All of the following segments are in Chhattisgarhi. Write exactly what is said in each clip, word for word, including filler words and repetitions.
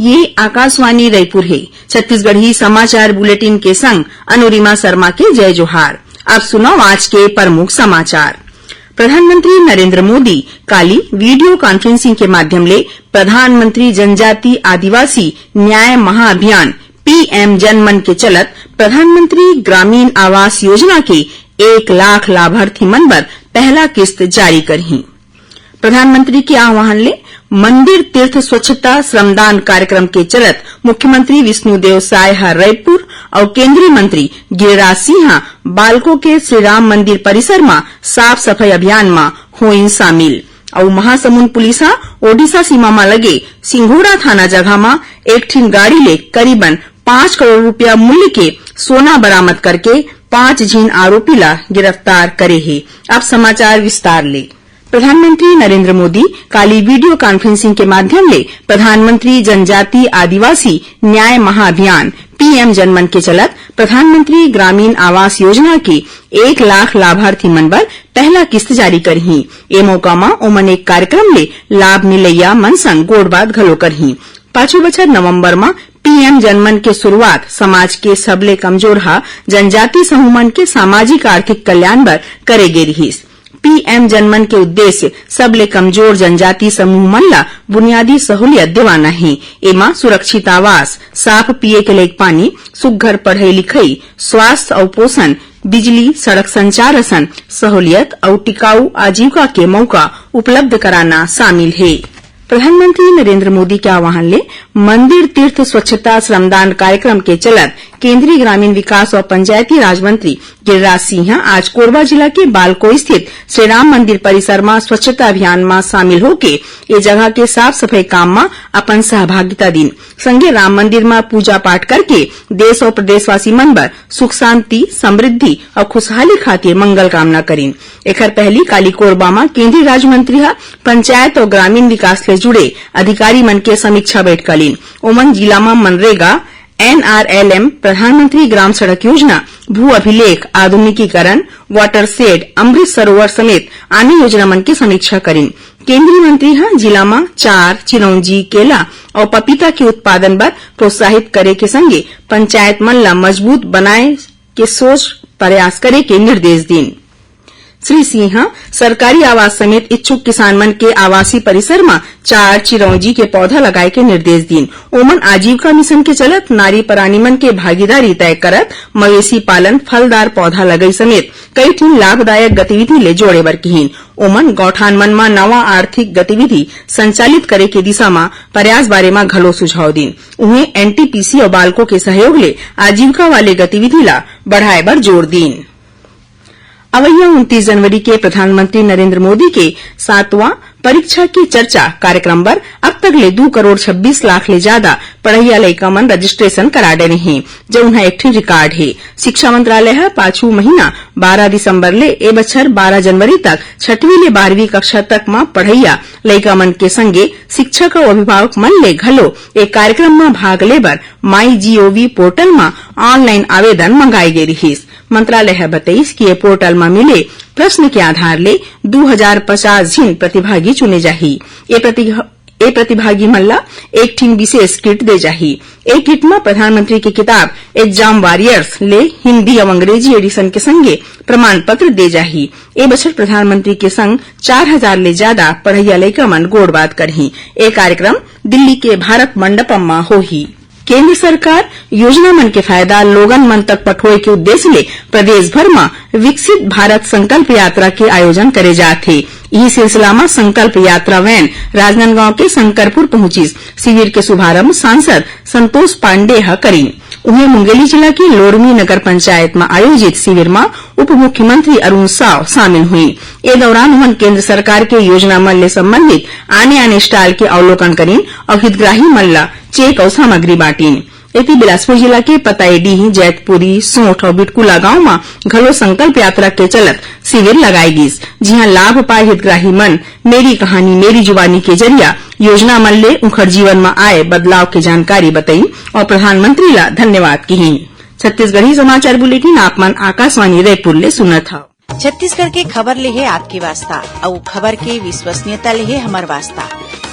ये आकाशवाणी रायपुर हे। छत्तीसगढ़ी समाचार बुलेटिन के संग अनुरिमा शर्मा के जय जोहार। अब सुनव आज के प्रमुख समाचार। प्रधानमंत्री नरेंद्र मोदी काली video conferencing के माध्यम ले प्रधानमंत्री जनजाति आदिवासी न्याय महाअभियान पीएम जनमन के चलत प्रधानमंत्री ग्रामीण आवास योजना के एक लाख लाभार्थी मन बर पहला किस्त जारी करही। प्रधानमंत्री के आह्वान ले मंदिर तीर्थ स्वच्छता श्रमदान कार्यक्रम के चलत मुख्यमंत्री विष्णुदेव साय ह रायपुर अउ केंद्रीय मंत्री गिरिराज सिंह ह बालको के श्री राम मंदिर परिसर म साफ सफाई अभियान म होइन शामिल। अउ महासमुंद पुलिस ह ओडिशा सीमा म लगे सिंघोड़ा थाना जगह म एक ठिन गाड़ी ले करीबन पाँच करोड़ रुपया मूल्य के सोना बरामद करके पाँच झिन आरोपी ला गिरफ्तार करे हे। अब समाचार विस्तार ले। प्रधानमंत्री नरेंद्र मोदी काली video conferencing के माध्यम ले प्रधानमंत्री जनजाति आदिवासी न्याय महाअभियान पीएम जनमन के चलत प्रधानमंत्री ग्रामीण आवास योजना के एक लाख लाभार्थी मन बर पहला किस्त जारी करही। ए मौका म ओमन एक कार्यक्रम ले लाभ मिलैया मन संग गोठबात घलो करही। पाछू बछर नवंबर म पीएम जनमन के शुरुआत समाज के सबले कमजोरहा जनजाति समूह मन के सामाजिक आर्थिक कल्याण बर करे गे रिहिस। पीएम जनमन के उद्देश्य सबले कमजोर जनजाति समूह मन ला बुनियादी सहूलियत देवाना हे। एमा सुरक्षित आवास, साफ पीए के लइक पानी, सुघ्घर पढ़ई लिखई, स्वास्थ्य अउ पोषण, बिजली, सड़क संचार असन सहूलियत अउ टिकाऊ आजीविका के मौका उपलब्ध कराना शामिल हे। प्रधानमंत्री नरेंद्र मोदी के आह्वान ले मंदिर तीर्थ स्वच्छता श्रमदान कार्यक्रम के चलत केंद्रीय ग्रामीण विकास अउ पंचायती राज मंत्री गिरिराज सिंह ह आज कोरबा जिला के बालको स्थित श्री राम मंदिर परिसर म स्वच्छता अभियान म शामिल होके ए जगह के साफ सफाई काम म अपन सहभागिता दीन। संगे राम मंदिर म पूजा पाठ करके देश अउ प्रदेशवासी मन बर सुख शांति, समृद्धि अउ खुशहाली खातिर मंगल कामना करिन। एखर पहली काली कोरबा म केंद्रीय राज्य मंत्री ह पंचायत अउ ग्रामीण विकास ले जुड़े अधिकारी मन के समीक्षा बैठका लीन। ओमन जिला म मनरेगा, एनआरएलएम, प्रधानमंत्री ग्राम सड़क योजना, भू अभिलेख, आधुनिकीकरण, वाटर शेड, अमृत सरोवर समेत आने योजना मन के समीक्षा करिन। केंद्रीय मंत्री ह जिला म चार, चिरौंजी, केला अउ पपीता के उत्पादन बर प्रोत्साहित करे के संगे पंचायत मन ला मजबूत बनाए के सोच प्रयास करे के निर्देश दीन। श्री सिंह ह सरकारी आवास समेत इच्छुक किसान मन के आवासीय परिसर म चार चिरौंजी के पौधा लगाए के निर्देश दीन। ओमन आजीविका मिशन के चलत नारी परानी मन के भागीदारी तय करत मवेशी पालन, फलदार पौधा लगई समेत कई ठिन लाभदायक गतिविधि ले जोड़े बर किहीन। ओमन गौठान मन म नवा आर्थिक गतिविधि संचालित करे के दिशा म प्रयास बारे म घलो सुझाव दीन। उहें एनटीपीसी अउ बालको के सहयोग ले आजीविका वाले गतिविधि ला बढ़ाए बर जोर दीन। अवइया उनतीस जनवरी के प्रधानमंत्री नरेंद्र मोदी के सातवां परीक्षा की चर्चा कार्यक्रम बर अब तक ले दू करोड़ छब्बीस लाख ले ज्यादा पढ़इया लइका मन रजिस्ट्रेशन करा डरे हें, जउन ह एक ठिन रिकॉर्ड हे। शिक्षा मंत्रालय ह पाछू महीना बारह दिसंबर ले ए बछर बारह जनवरी तक छठवीं ले बारहवीं कक्षा तक म पढ़इया लइका मन के संगे शिक्षक अउ अभिभावक मन ले घलो ए कार्यक्रम म भाग ले बर माई जीओवी पोर्टल म ऑनलाइन आवेदन मंगाए गे रिहिस। मंत्रालय ह बतइस कि ए पोर्टल म मिले प्रश्न के आधार ले दू हजार पचास झिन प्रतिभागी चुने जाही। ए प्रतिभा-, ए प्रतिभागी मन ला एक ठिन विशेष किट दे जाही। ए किट म प्रधानमंत्री के किताब एग्जाम वॉरियर्स ले हिंदी अउ अंग्रेजी एडिशन के संगे प्रमाण पत्र दे जाही। ए बछर प्रधानमंत्री के संग चार हजार ले ज्यादा पढ़इया लइका मन गोठबात करही। ए कार्यक्रम दिल्ली के भारत मंडपम म होही। केंद्र सरकार योजना मन के फायदा लोगन मन तक पठोए के उद्देश्य ले प्रदेश भर म विकसित भारत संकल्प यात्रा के आयोजन करे जात हे। इही सिलसिला म संकल्प यात्रा वैन राजनांदगांव के शंकरपुर पहुंचिस। शिविर के शुभारंभ सांसद संतोष पांडे ह करिन। उहें, मुंगेली जिला के लोरमी नगर पंचायत म आयोजित शिविर म उप मुख्यमंत्री अरुण साव शामिल हुईन। ए दौरान उमन केंद्र सरकार के योजना मन ले संबंधित आने-आने स्टॉल के अवलोकन करिन अउ हितग्राही मन ला चेक अउ सामग्री बांटिन। एती, बिलासपुर जिला के पताईडीह, जैतपुरी, सोंठ अउ बिटकुला गांव म घलो संकल्प यात्रा के चलत शिविर लगाए गिस, जिहां लाभ पाए हितग्राही मन मेरी कहानी मेरी जुबानी के जरिया योजना मन ले उंखर जीवन म आए बदलाव के जानकारी बतईन अउ प्रधानमंत्री ला धन्यवाद किहीन। छत्तीसगढ़ी समाचार बुलेटिन आप मन आकाशवाणी रायपुर ले सुनत हव। छत्तीसगढ़ के खबर ले हे आपके वास्ता, अउ खबर के विश्वसनीयता ले हे हमर वास्ता।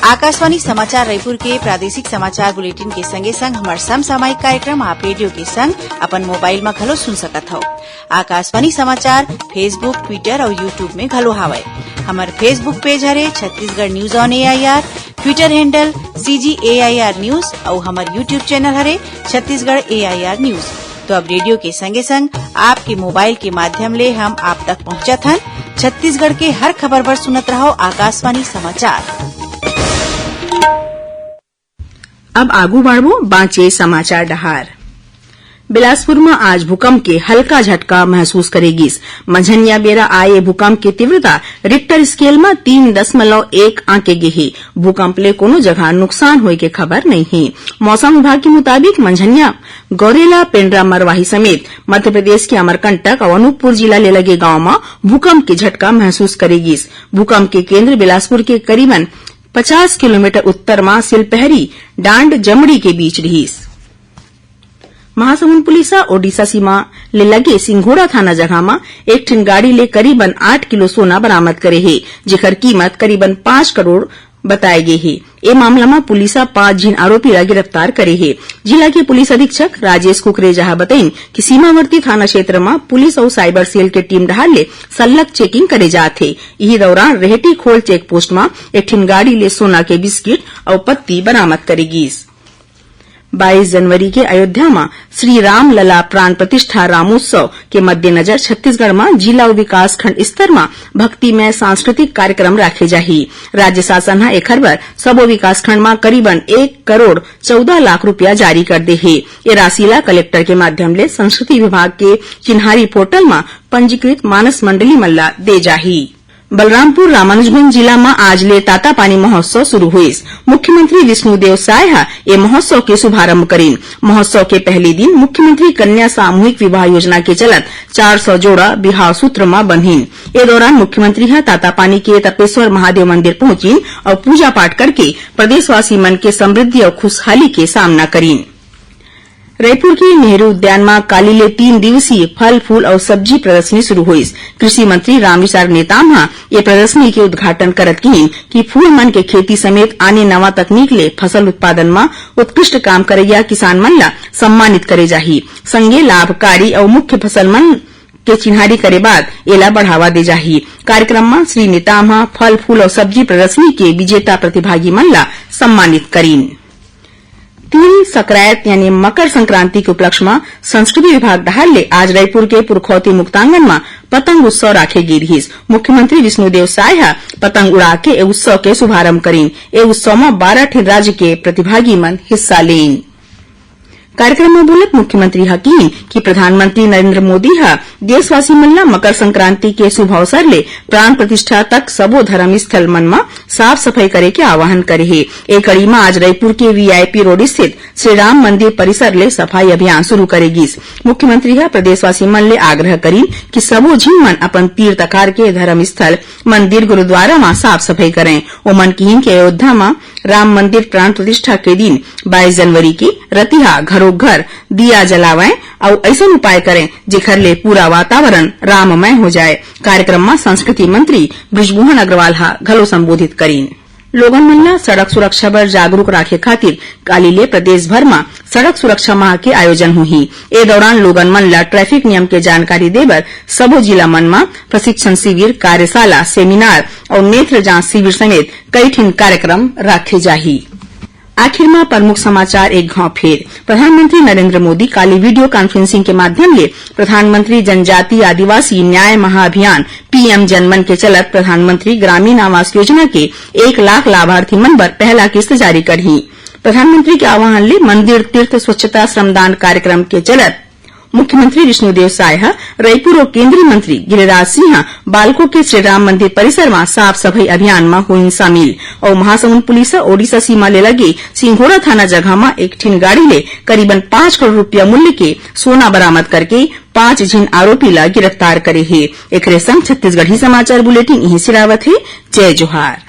आकाशवाणी समाचार रायपुर के प्रादेशिक समाचार बुलेटिन के संगे संग हमर समसामयिक कार्यक्रम आप रेडियो के संग अपन मोबाइल म घलो सुन सकत हव। आकाशवाणी समाचार Facebook, Twitter अउ YouTube में घलो हावय। हमर Facebook पेज हरे Chhattisgarh news on AIR, Twitter handle CG AIR news अउ हमर YouTube चैनल हरे छत्तीसगढ़ एआईआर न्यूज। तो अब रेडियो के संगे संग आपके मोबाइल के माध्यम ले हम आप तक पहुंचत हन। छत्तीसगढ़ के हर खबर बर सुनत रहव आकाशवाणी समाचार। अब आगू बढ़बो बांचे समाचार डहार। बिलासपुर म आज भूकंप के हल्का झटका महसूस करे गिस। मंझनिया बेरा आए भूकंप के तीव्रता रिक्टर स्केल म तीन दशमलव एक आंके गे हे। भूकंप ले कोनो जगह नुकसान होए के खबर नइ हे। मौसम विभाग के मुताबिक मंझनिया, गौरेला, पेंड्रा मरवाही समेत मध्य प्रदेश के अमरकंटक अउ अनूपपुर जिला ले लगे गांव म भूकंप के झटका महसूस करे गिस। भूकंप के केंद्र बिलासपुर के करीबन पचास किलोमीटर उत्तर म सिलपहरी डांड जमड़ी के बीच रिहिस। महासमुंद पुलिस ह ओडिशा सीमा ले लगे सिंघोड़ा थाना जगह म एक ठिन गाड़ी ले करीबन आठ किलो सोना बरामद करे हे, जेकर कीमत करीबन पाँच करोड़ बताए गे हे। ए मामला म पुलिस ह पांच झिन आरोपी ला गिरफ्तार करे हे। जिला के पुलिस अधीक्षक राजेश कुकरेजा ह बतइन कि सीमावर्ती थाना क्षेत्र म पुलिस अउ साइबर सेल के टीम डहार ले सल्लक चेकिंग करे जात हे। इही दौरान रेहटी खोल चेक पोस्ट म एक ठिन गाड़ी ले सोना के बिस्किट अउ पत्ती बरामद करे गिस। बाईस जनवरी के अयोध्या म श्री राम लला प्राण प्रतिष्ठा रामोत्सव के मद्देनजर छत्तीसगढ़ म जिला अउ विकासखंड स्तर म भक्तिमय सांस्कृतिक कार्यक्रम राखे जाही। राज्य शासन ह एखर बर सबो विकासखंड म करीबन एक करोड़ चौदह लाख रुपया जारी कर दे हे। ए राशि ला कलेक्टर के माध्यम ले संस्कृति विभाग के चिन्हारी पोर्टल म पंजीकृत मानस मंडली मन ला दे जाही। बलरामपुर रामानुजगंज जिला म आज ले तातापानी महोत्सव शुरू होइस। मुख्यमंत्री विष्णुदेव साय ह ए महोत्सव के शुभारंभ करिन। महोत्सव के पहली दिन मुख्यमंत्री कन्या सामूहिक विवाह योजना के चलत चार सौ जोड़ा बिहाव सूत्र म बंधिन। ए दौरान मुख्यमंत्री ह तातापानी के तपेश्वर महादेव मंदिर पहुंचिन अउ पूजा पाठ करके प्रदेशवासी मन के समृद्धि अउ खुशहाली के सामना करिन। रईपुर के नेहरू उद्यान म काली ले तीन दिवसीय फल, फूल अउ सब्जी प्रदर्शनी शुरू होइस। कृषि मंत्री रामविचार नेताम ह ए प्रदर्शनी के उद्घाटन करत किहिन कि फूल मन के खेती समेत आने नवा तकनीक ले फसल उत्पादन म उत्कृष्ट काम करइया किसान मन ला सम्मानित करे जाही। संगे लाभकारी अउ मुख्य फसल मन के चिन्हारी करे बाद एला बढ़ावा दे जाही। कार्यक्रम म श्री नेताम ह फल, फूल अउ सब्जी प्रदर्शनी के विजेता प्रतिभागी मन ला सम्मानित करिन। तिल संक्रांत यानी मकर संक्रांति के उपलक्ष्य म संस्कृति विभाग डहार ले आज रईपुर के पुरखौती मुक्तांगन म पतंग उत्सव राखे गे रिहिस। मुख्यमंत्री विष्णुदेव साय ह पतंग उड़ा के ए उत्सव के शुभारंभ करिन। ए उत्सव म बारह ठिन राज्य के प्रतिभागी मन हिस्सा लेन। कार्यक्रम म बोलत मुख्यमंत्री ह किहिन कि प्रधानमंत्री नरेंद्र मोदी ह देशवासी मन ल मकर संक्रांति के शुभ अवसर ले प्राण प्रतिष्ठा तक सबो धर्म स्थल मन म साफ सफाई करे के आह्वान करे हे। ए कड़ी म आज रईपुर के वीआईपी रोड स्थित श्री राम मंदिर परिसर ले सफाई अभियान शुरू करे गिस। मुख्यमंत्री ह प्रदेशवासी मन ले आग्रह करिन कि सबो झिन मन अपन तीर तखार के धर्म स्थल, मंदिर, गुरुद्वारा म साफ सफाई करें। ओमन किहिन कि अयोध्या म राम मंदिर प्राण प्रतिष्ठा के दिन बाईस जनवरी के रतिहा घरो घर दिया जलावय अउ अइसन उपाय करय जेखर ले पूरा वातावरण राममय हो जाय। कार्यक्रम म संस्कृति मंत्री बृजमोहन अग्रवाल ह घलो संबोधित करिन। लोगन मन ल सड़क सुरक्षा बर जागरूक राखे खातिर काली ले प्रदेश भर म सड़क सुरक्षा माह के आयोजन होही। ए दौरान लोगन मन ल ट्रैफिक नियम के जानकारी दे बर सबो जिला मन म प्रशिक्षण शिविर, कार्यशाला, सेमिनार अउ नेत्र जांच शिविर समेत कई ठिन कार्यक्रम राखे जाही। आखिर म प्रमुख समाचार एक घाव फेर। प्रधानमंत्री नरेंद्र मोदी काली वीडियो कॉन्फ्रेंसिंग के माध्यम ले प्रधानमंत्री जनजातीय आदिवासी न्याय महाअभियान, पीएम जनमन के चलत प्रधानमंत्री ग्रामीण आवास योजना के एक लाख लाभार्थी मन बर पहला किस्त जारी करही। प्रधानमंत्री के आह्वान ले मंदिर तीर्थ स्वच्छता श्रमदान कार्यक्रम के चलत मुख्यमंत्री विष्णुदेव साय ह रईपुर अउ केंद्रीय मंत्री गिरिराज सिंह ह बालको के श्री राम मंदिर परिसर म साफ सफाई अभियान म होइन शामिल। अउ महासमुंद पुलिस ह ओडिशा सीमा ले लगे सिंघोड़ा थाना जगह म एक ठिन गाड़ी ले करीबन पाँच करोड़ रुपया मूल्य के सोना बरामद करके पाँच झिन आरोपी ला गिरफ्तार करे हे। एकरे संग छत्तीसगढ़ी समाचार बुलेटिन इहीं सिरावत हे। जय जोहार।